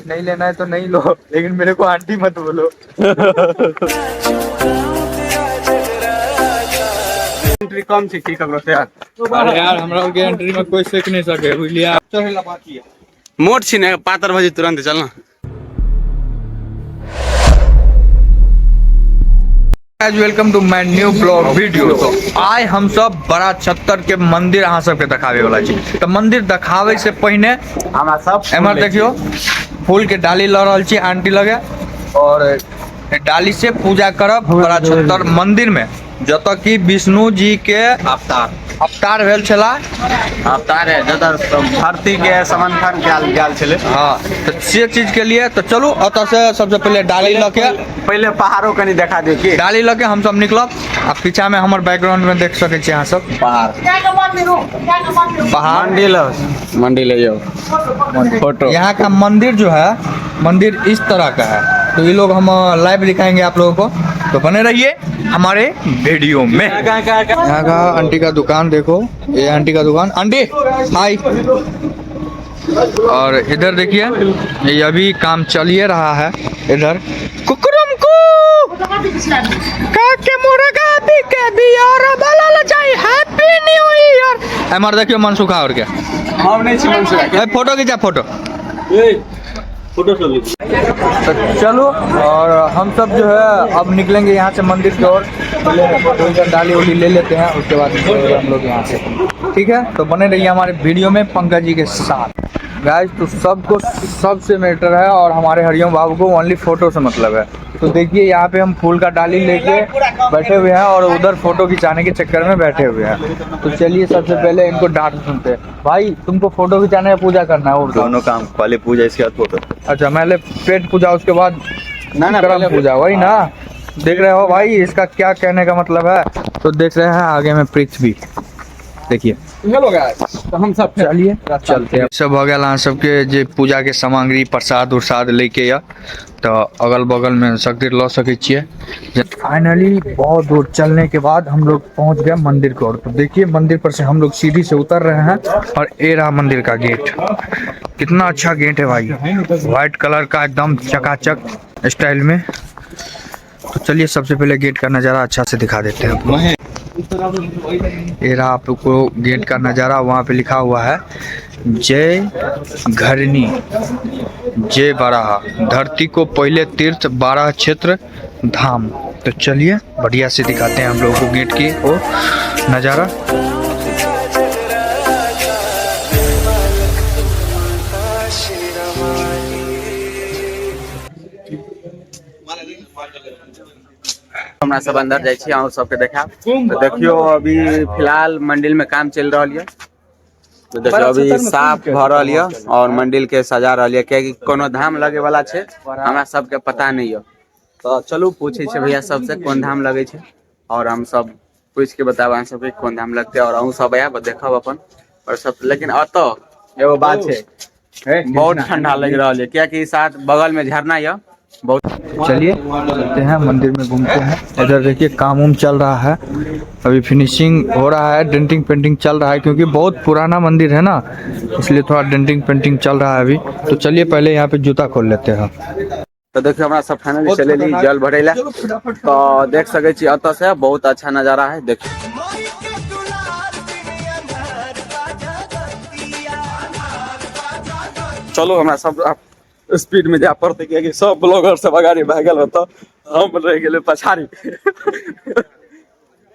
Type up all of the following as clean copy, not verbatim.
नहीं लेना है तो नहीं लो, लेकिन मेरे को आंटी मत बोलो। एंट्री कम छै की ककरो से यार। अरे यार, हमरा के एंट्री में कोई सीख नहीं सके, बुझलिया? चढ़े बाकी है। मोट छी ने, पातर भजी तुरंत चल ना। Guys, welcome to my new blog video. तो आइ हम सब बड़ा छत्तर के मंदिर अहाँ सबके देखावे वाला छी। तऽ मंदिर देखावे से पहिने हमरा सब एम्हर देखियो, फूल के डाली लऽ रहल छी आंटी लगे और डाली से पूजा करब बड़ा छत्तर मंदिर में, जतऽ कि विष्णु जी के अवतार अवतार भेल छला। अवतार है जतऽ धरती के समर्थन कयल गेल छलै। हाँ, तऽ से चीज के लिए तो चलू ओतऽ से सबसे पहिले डाली लऽ के पहिले पहाड़ो कनी देखा दे की। डाली लऽ के हम सब निकलब आ पीछा में हमर बैकग्राउंड में देख सकै छी अहाँ सब पहाड़। पहाड़। मंदिर मंदिर है यो फोटो। यहाँ का मंदिर जो है, मंदिर इस तरह का है। तो ये लोग हम लाइव दिखाएंगे आप लोगों को, तो बने रहिए हमारे वीडियो में। यहाँ का आंटी का दुकान देखो, ये आंटी का दुकान। आंटी हाय। और इधर देखिए, ये अभी काम चल ही रहा है। इधर कुकुरम को के मुर्गा भी के बियर बलल जाई, हैप्पी न्यू ईयर। एमर देखियो मनसुखा और के हम नहीं छी मनसुखा। ए, फोटो खींचा फोटो। तो चलो, और हम सब जो है अब निकलेंगे यहाँ से मंदिर की ओर। पहले डाली उली ले लेते हैं, उसके बाद निकलेंगे हम लोग यहाँ से। ठीक है, तो बने रहिए हमारे वीडियो में पंकज जी के साथ। गाइस, तो सबको सबसे मैटर है और हमारे हरिओम बाबू को ओनली फोटो से मतलब है। तो देखिए, यहाँ पे हम फूल का डाली लेके बैठे हुए हैं और उधर फोटो खिंचाने के चक्कर में बैठे हुए हैं। तो चलिए, सबसे पहले इनको डांट सुनते हैं। भाई, तुमको फोटो खिंचाने या पूजा करना है? और दोनों काम, पहले पूजा इसके बाद फोटो। अच्छा, पहले पेट पूजा उसके बाद ना ना, करम पहले पूजा, वही ना? देख रहे हो भाई, इसका क्या कहने का मतलब है? तो देख रहे हैं आगे में पृथ्वी, देखिए। हेलो गाइस, तो हम सब चलिए चलते हैं। सब भऽ गेल अहाँ सबके जे पूजा के सामग्री प्रसाद उरसाद लेके या तऽ अगल बगल में सगरे लऽ सकै छियै। फाइनली बहुत दूर चलने के बाद हम लोग पहुंच गए मंदिर को ओर। तो देखिए, मंदिर पर से हम लोग सीढ़ी से उतर रहे हैं और ये रहा मंदिर का गेट। कितना अच्छा गेट है भाई, व्हाइट कलर का, एकदम चकाचक स्टाइल में। तो चलिए, सबसे पहले गेट का नज़ारा अच्छा से दिखा देते हैं आपको। ये रहा आपको गेट का नज़ारा। वहाँ पे लिखा हुआ है जय घरनी जय बाराहा, धरती को पहले तीर्थ 12 क्षेत्र धाम। तो चलिए, बढ़िया से दिखाते हैं हम लोगों को गेट की वो नज़ारा। हमरा सब अंदर जाइ छी, अहाँ सबके देखायब। तो देखियो, अभी फिलहाल मंदिर में काम चलि रहल ये। तो देखियो, अभी साफ भऽ रहल ये और मंदिर के सजा रहल ये, कियाकि कोनो धाम लगे वाला छै, हमरा सबके पता नहीं ये। तो चलू पूछे छै भैया सबसे कोन धाम लगे छै, और हम सब पूछ के बताब अहाँ सबके कोन धाम लगते। और अहूँ सब आयब देखब अपन और सब। लेकिन अतऽ एगो बात छै, बहुत ठंडा लग रहल है, कियाकि साथ बगल में झरना ये बहुत। चलिए, चलते हैं, मंदिर में घूमते हैं। इधर देखिए, काम उम चल रहा है, अभी फिनिशिंग हो रहा है, डेंटिंग पेंटिंग चल रहा है, क्योंकि बहुत पुराना मंदिर है ना, इसलिए थोड़ा डेंटिंग पेंटिंग चल रहा है अभी। तो चलिए, पहले यहाँ पे जूता खोल लेते हैं। तो देखियो, हमरा सब फाइनली चले ली जल भरे ला। तो देख सके छी एतऽ से बहुत अच्छा नजारा है, देखियो। चलो, हमरा सब आब स्पीड में जाय पड़तै, कियाकि सब ब्लॉगर सब अगाड़ी भए गेल ओतऽ, हम रहि गेलै पछाड़ी।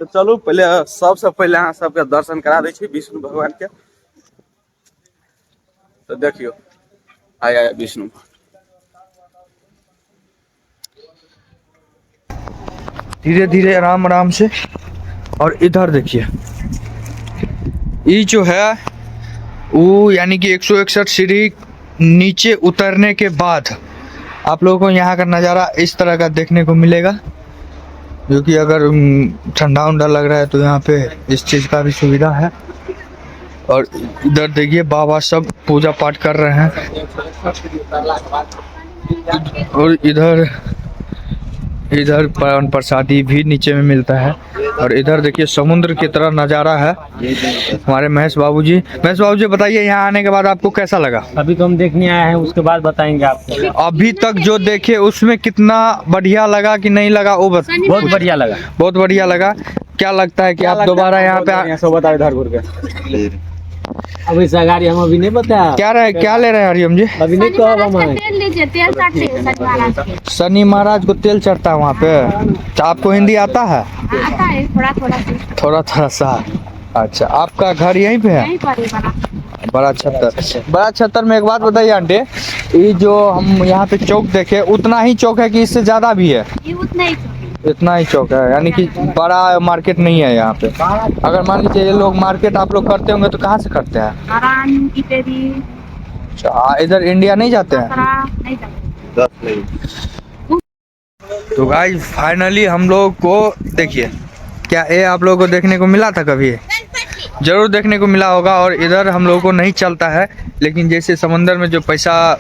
तो चलू, पहिले सबसे पहिले अहाँ सबके दर्शन करा दै छी विष्णु भगवान के। तो देखियो, आय आय विष्णु। धीरे धीरे, आराम आराम से। और इधर देखिए, ये जो है वो यानी कि 161 सीढ़ी नीचे उतरने के बाद आप लोगों को यहाँ का नज़ारा इस तरह का देखने को मिलेगा, जो कि अगर ठंडा उंडा लग रहा है तो यहाँ पे इस चीज़ का भी सुविधा है। और इधर देखिए, बाबा सब पूजा पाठ कर रहे हैं। और इधर इधर पान प्रसादी भी नीचे में मिलता है। और इधर देखिए समुद्र की तरह नज़ारा है। हमारे महेश बाबूजी, महेश बाबूजी बताइए यहाँ आने के बाद आपको कैसा लगा? अभी तो हम देखने आए हैं, उसके बाद बताएंगे आपको। अभी तक जो देखे उसमें कितना बढ़िया लगा कि नहीं लगा वो बता। बहुत बढ़िया लगा। बहुत बढ़िया लगा। क्या लगता है कि आप दोबारा यहाँ पे सब बताओ इधर घूर के। अब ऐसा गाड़ी हम अभी नहीं बताया। क्या रहे, क्या ले रहे हैं हरिओम जी? अभी नहीं शनि कहब महाराज हम। का तेल लीजिए, तेल चढ़ते हैं शनि महाराज के। शनि महाराज को तेल चढ़ता है वहाँ पे। तो आपको हिंदी आता है? आता है थोड़ा थोड़ा सा। थोड़ा थोड़ा सा। अच्छा, आपका घर यहीं पे है? यहीं पर ही बना। बड़ा छत्तर। बड़ा छत्तर में एक बात बताइए आंटी, ये जो हम यहाँ पे चौक देखे उतना ही चौक है कि इससे ज्यादा भी है? ये उतना ही चौक है। इतना ही चौक है, यानी कि बड़ा मार्केट नहीं है यहाँ पे। अगर मान लीजिए ये लोग मार्केट आप लोग करते होंगे तो कहाँ से करते हैं? आराम इटेरी। अच्छा, इधर इंडिया नहीं जाते हैं? सरा नहीं जाते। 10 नहीं। तो गाइस फाइनली हम लोग को देखिए, क्या ये आप लोगों को देखने को मिला था कभी? जरूर देखने को मिला होगा। और इधर हम लोगों को नहीं चलता है, लेकिन जैसे समंदर में जो पैसा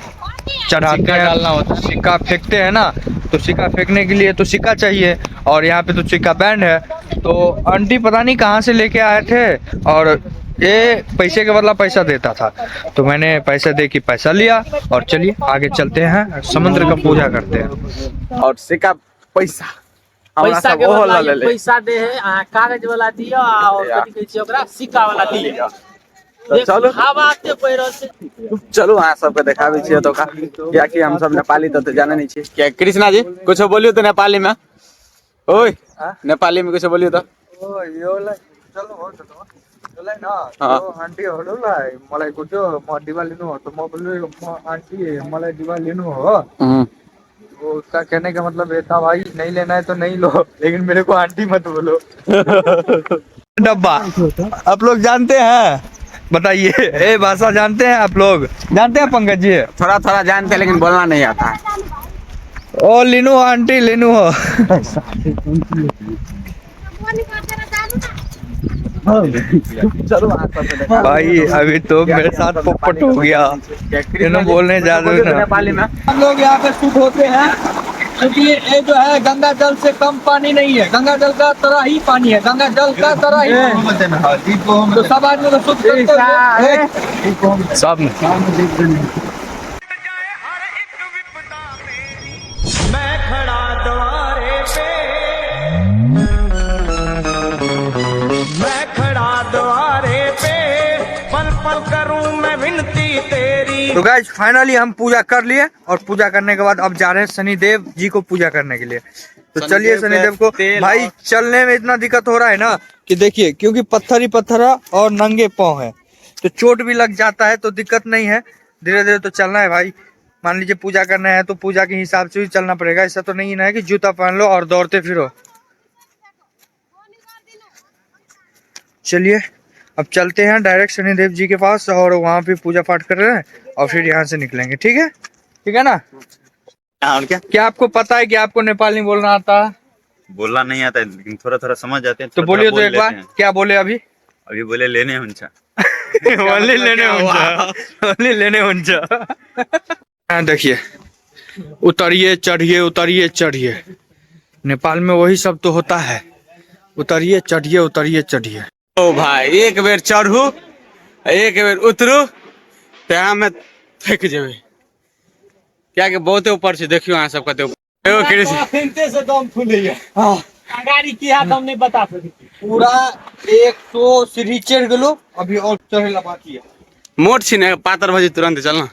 चढ़ाते हैं, डालना होता है, सिक्का फेंकते हैं ना, तो सिक्का फेंकने के लिए तो सिक्का चाहिए, और यहाँ पे तो सिक्का बैंड है। तो आंटी पता नहीं कहाँ से लेके आए थे और ये पैसे के बदला पैसा देता था, तो मैंने पैसा दे के पैसा लिया। और चलिए आगे चलते हैं, समुद्र का पूजा करते हैं। और सिक्का पैसा हमरा पैसा सब के ओहो बदला लऽ लेले। पैसा दे है, अहाँ कागज वाला दियो और कथी कहै छै ओकरा, सिक्का वाला दियो। तऽ चलू। हवा एते पड़ि रहल छै। चलू अहाँ सबके देखाबै छियै ओतुका, कियाकि हम सब नेपाली तऽ जानै नहि छियै। किया कृष्णा जी कुछो बोलियौ तऽ नेपाली में? ओए नेपाली में कुछो बोलियौ तऽ। हाँ। आन्टीहरूलाई मलाई कुट्यो, म डिबा लिनु हो तो म बोल्यो, म आन्टी मलाई डिबा लिनु हो। वो उसका कहने का मतलब ये था भाई नहीं लेना है तो नहीं लो, लेकिन मेरे को आंटी मत बोलो। डब्बा आप लोग जानते हैं? बताइए, ए भाषा जानते हैं आप लोग? जानते हैं पंकज जी? थोड़ा थोड़ा जानते हैं लेकिन बोलना नहीं आता है। ओ लिनु हो आंटी, लिनु हो। चलू अहाँ सबके देखाबै। भाई अभी तो मेरे साथ पोपट हो गया। इन्हों बोलने जा रहे हो। नेपाली में हम लोग यहाँ पे शुद्ध होते हैं क्योंकि ये जो है गंगा जल से कम पानी नहीं है, गंगा जल का तरह ही पानी है, गंगा जल का तरह ही। तो सब आदमी को शुद्ध करते हुए सब तो गाइस फाइनली हम पूजा कर लिए और पूजा करने के बाद अब जा रहे हैं शनिदेव जी को पूजा करने के लिए। तो चलिए शनिदेव को। भाई चलने में इतना दिक्कत हो रहा है ना कि देखिए, क्योंकि पत्थर ही पत्थर है और नंगे पाँव है तो चोट भी लग जाता है, तो दिक्कत नहीं है। धीरे धीरे तो चलना है भाई। मान लीजिए पूजा करना है तो पूजा के हिसाब से भी चलना पड़ेगा, ऐसा तो नहीं है कि जूता पहन लो और दौड़ते फिरो। चलिए अब चलते हैं डायरेक्ट शनिदेव जी के पास और वहाँ पे पूजा पाठ कर रहे हैं और फिर यहाँ से निकलेंगे। ठीक है, ठीक है ना? और क्या? क्या आपको पता है कि आपको नेपाली बोलना आता है? बोलना नहीं आता है लेकिन थोड़ा थोड़ा समझ जाते हैं। तो थोड़ा बोलिए थोड़ा तो बोल एक बार लेते हैं। क्या बोले अभी? अभी बोले लेने हुन्छ। ओनली लेने हुन्छ, ओनली लेने हुन्छ। हाँ देखिए, उतरिए चढ़िए उतरिए चढ़िए, नेपाल में वही सब तो होता है, उतरिए चढ़िए उतरिए चढ़िए। ओ भाई एक बेर चढ़ू एक बेर उतरू तऽ हमे थकि जेबै, कियाकि बहुते ऊपर छै। देखियौ अहाँ सब कते ऊपर। एगो कृष्ण फेंकते से दम फूलैया। गाड़ी की हाथ हम नहीं बता सकते। पूरा 100 सीढ़ी चढ़ गेलो, अभी और चढ़े ला बाकी है। मोट छी ने, पातर भऽ जेतै तुरंत। चल ना।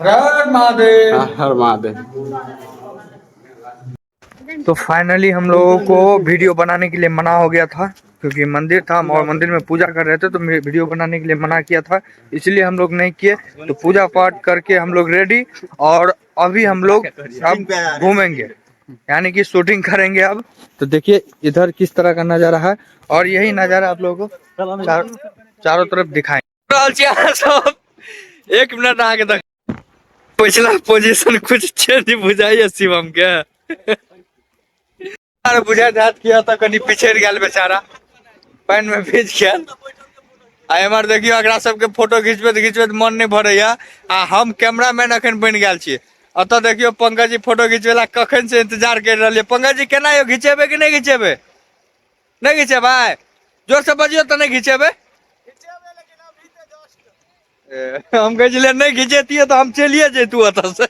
हर महादेव, हर महादेव। तो फाइनली हम लोगों को वीडियो बनाने के लिए मना हो गया था, क्योंकि मंदिर था हम और मंदिर में पूजा कर रहे थे, तो वीडियो बनाने के लिए मना किया था, इसलिए हम लोग नहीं किए। तो पूजा पाठ करके हम लोग रेडी और अभी हम लोग अब घूमेंगे, यानी कि शूटिंग करेंगे अब। तो देखिए इधर किस तरह का नज़ारा है और यही नज़ारा आप लोगों को चारों तरफ दिखाएंगे। सब एक मिनट आगे तक पिछला पोजीशन कुछ चेंज बुझाइए शिवम के। आर बुझाइत हैत कि एतऽ कनि पिछड़ि गेल बेचारा, पानि मे भीज गेल। आ एम्हर देखियौ एकरा सबके फोटो घिचबैत घिचबैत मन नहि भरैया, आ हम कैमरामैन अखन बनि गेल छी। एतऽ देखियौ पंकज जी फोटो घिचबै ला कखन से इंतजार करि रहल यऽ। पंकज जी केना यौ, घिचेबै कि नहि घिचेबै? नहि घिचेबै? जोर से बजियौ तऽ नहि घिचेबै। हम कहै छलियै नहि घिचेतियै तऽ हम चलिए जैतू ओतऽ से।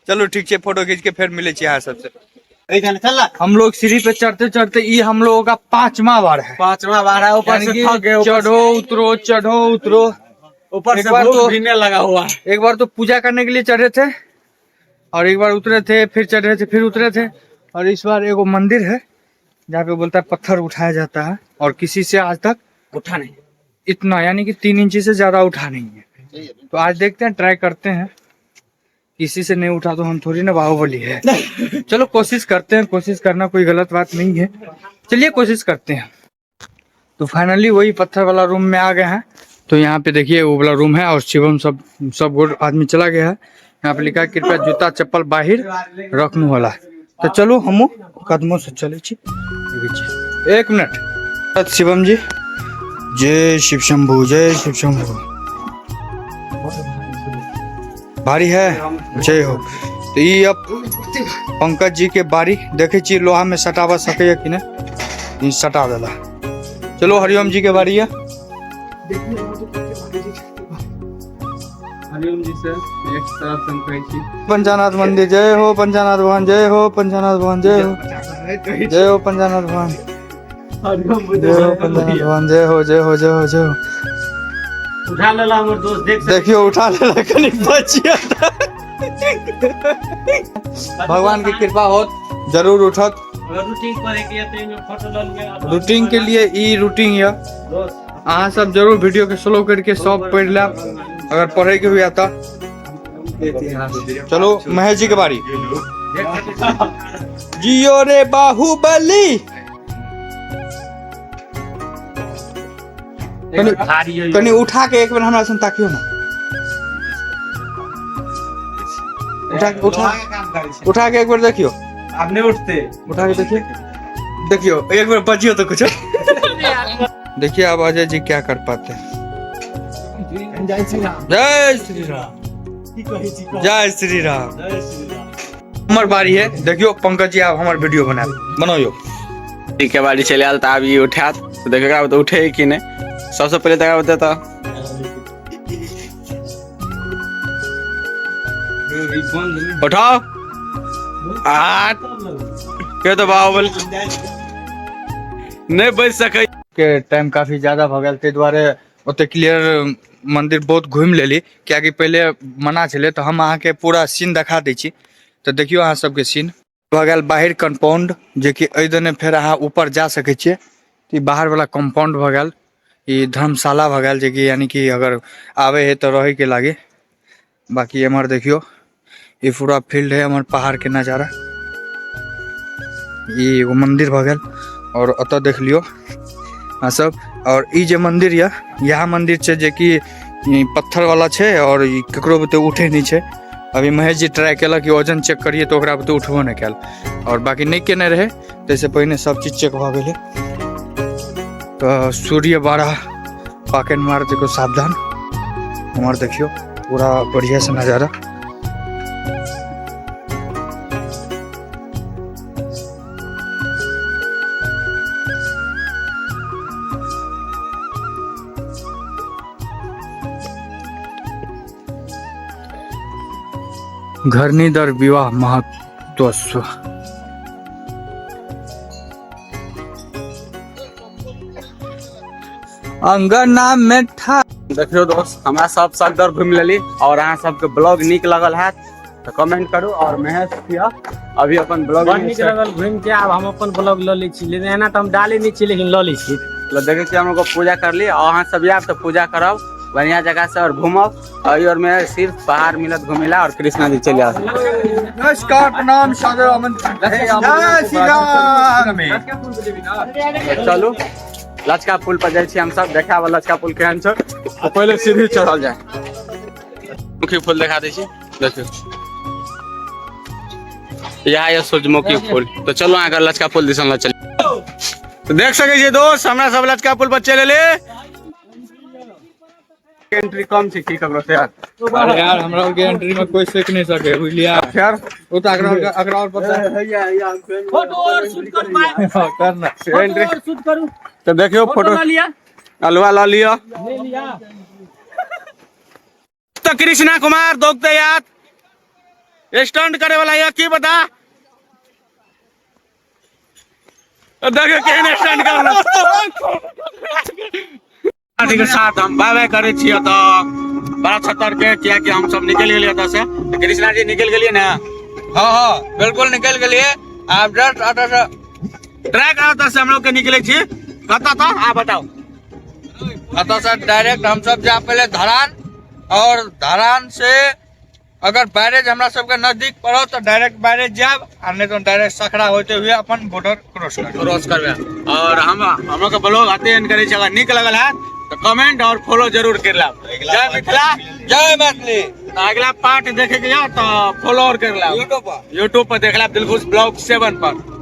चलू ठीक छै, फोटो खींच के फेर मिलै छी अहाँ सबसे। हम लोग सीढ़ी पे चढ़ते चढ़ते ई हम लोगों का पांचवा बार है। पांचवा बार है, ऊपर यानी से कि थक गए, ऊपर चढ़ो उतरो चढ़ो उतरो, ऊपर एक से बार भूख तो भी नहीं लगा हुआ है। एक बार तो पूजा करने के लिए चढ़े थे, और एक बार उतरे थे, फिर चढ़े थे, फिर उतरे थे। और इस बार एगो मंदिर है जहाँ पे बोलता है पत्थर उठाया जाता है, और किसी से आज तक उठा नहीं इतना, यानी कि 3 इंची से ज्यादा उठा नहीं है। तो आज देखते हैं, ट्राई करते हैं। किसी से नहीं उठा तो हम थोड़ी ना बाहुबली है। चलो कोशिश करते हैं, कोशिश करना कोई गलत बात नहीं है। चलिए कोशिश करते हैं। तो फाइनली वही पत्थर वाला रूम में आ गए हैं। तो यहाँ पे देखिए वो वाला रूम है, और शिवम सब सब गोट आदमी चला गया है। यहाँ पे लिखा है कृपया जूता चप्पल बाहर रखने वाला। तो चलो हम कदमों से चले छी। एक मिनट शिवम जी, जय शिव शंभू, जय शिव शंभू। भारी है, जय हो। तो ये अब पंकज जी के बारी, देखे छी लोहा में सटावा सके कि नहीं, सटा देला। चलो हरिओम जी के बारी है। हरिओम जी से एक तरफ से हम कहै छी। पंचानाथ मंदिर जय हो, पंचानाथ भगवान जय हो, पंचानाथ भगवान जय हो, जय हो पंचानाथ भगवान, जय हो पंचानाथ भगवान, जय हो जय हो जय हो जय हो। उठा लेला हमर दोस्त, देख देखियो उठा लेला, कनि बचिया। भगवान की कृपा होत जरूर उठत। रूटिंग करे के त एमे फोटो ल लिया। रूटिंग के लिए ई रूटिंग यऽ। अहाँ सब जरूर वीडियो के स्लो करके सब पढ़ि लेब अगर पढ़े के हुआ तो। चलो महेश जी के बारी। जियो रे बाहुबली। कनि उठा के एक बेर हमरा सन ताकियो ना। उठा उठा उठा के एक बेर देखियो। आप नहीं उठते। उठा के देखिए, देखियो एक बार बचियो तो कुछ। देखिए अब अजय जी क्या कर पाते हैं। जय श्री राम, जय श्री राम। हमर बारी है, देखियो पंकज जी आप हमर वीडियो बना बनाओ। ठीक है, बारी चले आयल तो आब ई उठायत तो देखियो एकरा तो उठे कि नहीं। सबसे पहले तो बता तो उठाओ। आठ के तो बाहुबली नहीं बच सके के टाइम काफी ज्यादा भ गेल, ताहि दुआरे ओते क्लियर मंदिर बहुत घूमि लेली, कियाकि पहिले मना छलै। तो हम अहाँके पूरा सीन देखा दै छी। तो देखियो अहाँ सबके सीन भऽ गेल बाहर कंपाउंड, जेकि एहि दने फेर अहाँ ऊपर जा सकै छियै। ई बाहर वाला कंपाउंड भऽ गेल, ई धर्मशाला भऽ गेल, जेकि यानी कि अगर आबै है तऽ रहै के लागे। बाकी एम्हर देखियो ई पूरा फील्ड है, एम्हर पहाड़ के नजारा। ई एगो मंदिर भऽ गेल, और ओतऽ देख लियो अहाँ सब। और ई जे मंदिर यऽ, इएह मंदिर छै जेकि पत्थर वाला छै, और ई केकरो बुते उठे नहि छै। अभी महेश जी ट्राई केलक कि वजन चेक करिए, तो ओकरा बुते उठबो नहि कयल, और बाकी नहि केने रहे ताहिसँ पहिने सब चीज चेक भऽ गेलै। तऽ सूर्य बारह पाकनि मार, देखो सावधान। उम्हर देखियो पूरा बढ़िया से नजारा। घरनी दर विवाह महत्व। अंगना में ठा। देखियो दोस्त, हमरा सब सगदर घुमि लेली, और अहाँ सबके ब्लॉग नीक लगल हैत तो कमेंट करू। और महेश किया अभी अपन ब्लॉग बड़ नीक लगल घुमि के। आब हम अपन ब्लॉग लऽ लै छी, लेकिन एना तऽ हम डाले नहि छी, लेकिन लऽ लै छी। देखै छी हम लोग पूजा कर ली, और अहाँ सब आयब तऽ पूजा करब बढ़िया जगह से और घूमब। और में सिर्फ पहाड़ मिलत घुमेला, और कृष्णा जी चलि आउ। नमस्कार, प्रणाम, सादर आमंत्रण। जय श्री राम। चलू लचका पुल पर जाइ छी हम सब, देखाब लचका पुल केहन छै। पहिले सीढ़ी चढ़ल जाय, मुखी फूल देखा दै छी। देखियौ इएह यऽ सूरजमुखी फूल। तऽ चलू अहाँके लचका पुल दिसन लऽ चल। तऽ देख सकै छियै दोस्त, हमरा सब लचका पुल पर चलि एलै। एंट्री कम छै की ककरो से यार? अरे यार, हमरा के एंट्री में कोई सीख नहीं सके, बुझलिया? यार। ओ तो अकरा अकरा और पता है। फोटो और शूट करू भाई। करना। फोटो और शूट करू। तऽ देखियौ। फोटो फोटो लऽ लिअ। अलुआ लऽ लिअ। ले लिया। तऽ कृष्णा कुमार दौगते याद स्टंट करे वाला यऽ की बता। देखियौ केहन स्टंट कर। के साथ हम बाय बाय करै छियै तऽ बड़ा छतर के, कियाकि हम सब निकलि गेलियै एतऽ से। तऽ कृष्णा जी, निकलि गेलियै ने? हाँ, बिल्कुल निकल गेलिए। आप जस्ट ऑटो से ट्रैक ओतऽ से हम लोग के निकले छी कतऽ, तऽ आ बताउ। अतः से डायरेक्ट हम सब जा पहले धरान, और धरान से अगर बैरेज हमरा सबके नजदीक पड़ो तो डायरेक्ट बैरेज जाब, आ नहीं तो डायरेक्ट सखड़ा होते हुए अपन बॉर्डर क्रॉस कर क्रॉस करबै। और हम लोग के ब्लॉग आते एंड करै छी। अगर नीक लगल है तो कमेंट और फॉलो जरूर कर लेब। जय मिथिला। जय मैथिली। तो अगला पार्ट देखे के या तो फॉलो और कर लेब। यूट्यूब पर। यूट्यूब पर देख लेब, दिलखुश ब्लॉग 7 पर।